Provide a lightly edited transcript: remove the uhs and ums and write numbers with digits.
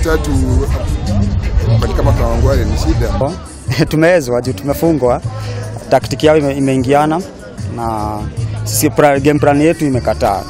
tatu kama Kawangware ni shida. Tumewezwa juu tumefungwa, taktiki yao imeingiana na sisi game plan yetu imekataa.